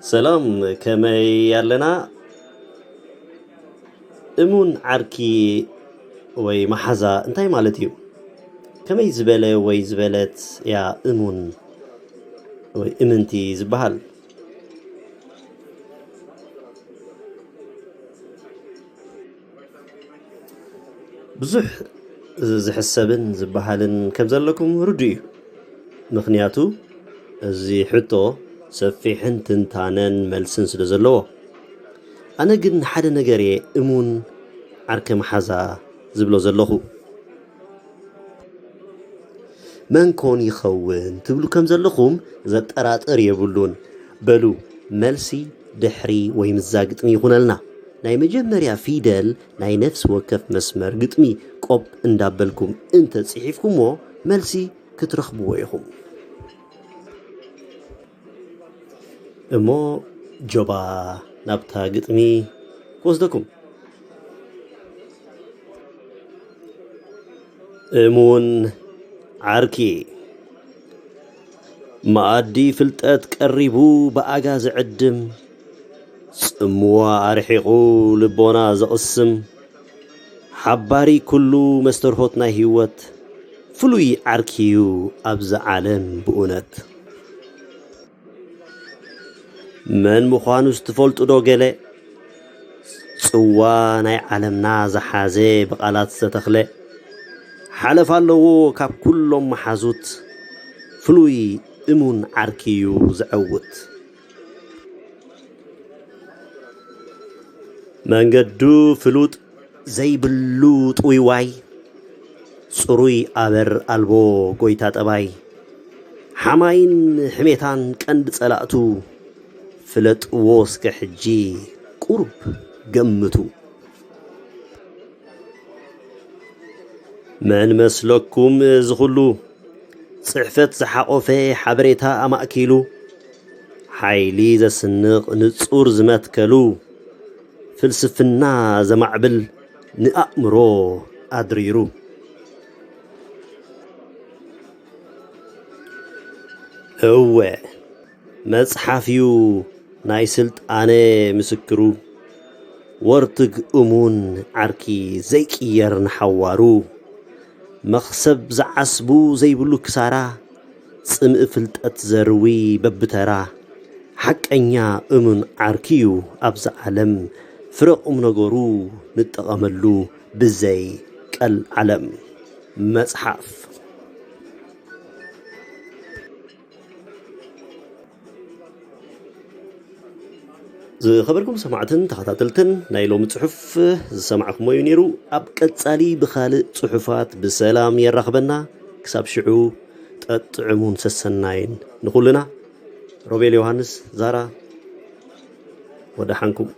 ሰላም፣ ከመይ ኣለና? እሙን ዓርኪ ወይ መሓዛ እንታይ ማለት እዩ? ከመይ ዝበለ ወይ ዝበለት እያ እሙን ወይ እምንቲ ዝበሃል? ብዙሕ ዝሕሰብን ዝበሃልን ከም ዘለኩም ርዱእ እዩ። ምኽንያቱ እዚ ሕቶ ሰፊሕን ትንታነን መልስን ስለ ዘለዎ። ኣነ ግን ሓደ ነገር እየ እሙን ዓርከ መሓዛ ዝብሎ ዘለኹ። መን ኮን ይኸውን ትብሉ ከም ዘለኹም ዘጠራጥር የብሉን። በሉ፣ መልሲ ድሕሪ ወይ ምስዛ ግጥሚ ይኹነልና። ናይ መጀመርያ ፊደል ናይ ነፍሲ ወከፍ መስመር ግጥሚ ቆብ እንዳበልኩም እንተ ጽሒፍኩሞ፣ መልሲ ክትረኽብዎ ኢኹም። እሞ ጆባ ናብታ ግጥሚ ክወስደኩም። እሙን ዓርኪ፣ መኣዲ ፍልጠት ቀሪቡ ብኣጋ ዝዕድም፣ ጽምዋ ኣርሒቑ ልቦና ዘቕስም፣ ሓባሪ ኩሉ መስተርሆት ናይ ህይወት፣ ፍሉይ ዓርኪ እዩ ኣብዚ ዓለም ብእውነት። መን ምዃኑስ ትፈልጡ ዶ ገለ? ጽዋ ናይ ዓለምና ዝሓዘ ብቓላት ዝተተኽለ፣ ሓለፍ ኣለዎ ካብ ኩሎም መሓዙት፣ ፍሉይ እሙን ዓርኪ እዩ ዘዐውት። መንገዱ ፍሉጥ ዘይብሉ ጥውይዋይ፣ ጽሩይ ኣበር ኣልቦ ጎይታ ጠባይ፣ ሓማይን ሕሜታን ቀንዲ ጸላእቱ፣ ፍለጥዎ እስከ ሕጂ ቁሩብ ገምቱ። መን መስለኩም እዚ ኹሉ ጽሕፈት ዝሓቖፈ ሓበሬታ ኣማእኪሉ፣ ሓይሊ ዘስንቕ ንጹር ዝመትከሉ፣ ፍልስፍና ዘማዕብል ንኣእምሮ ኣድሪሩ። እወ፣ መጽሓፍ እዩ ናይ ስልጣነ ምስክሩ፣ ወርትግ እሙን ዓርኪ ዘይቅየር ንሓዋሩ፣ መኽሰብ ዝዓስቡ ዘይብሉ ክሳራ፣ ጽምኢ ፍልጠት ዘርዊ በብተራ፣ ሓቀኛ እሙን ዓርኪ እዩ ኣብዚ ዓለም፣ ፍረ ቁም ነገሩ ንጠቐመሉ ብዘይ ቀል ዓለም። መጽሓፍ። ዝኸበርኩም ሰማዕትን ተኸታተልትን፣ ናይ ሎሚ ጽሑፍ ዝሰማዕኩሞ እዩ ነይሩ። ኣብ ቀጻሊ ብኻልእ ጽሑፋት ብሰላም የራኽበና። ክሳብ ሽዑ፣ ጠጥዕሙን ሰሰናይን ንኹልና። ሮቤል ዮሃንስ፣ ዛራ፣ ወደሓንኩም።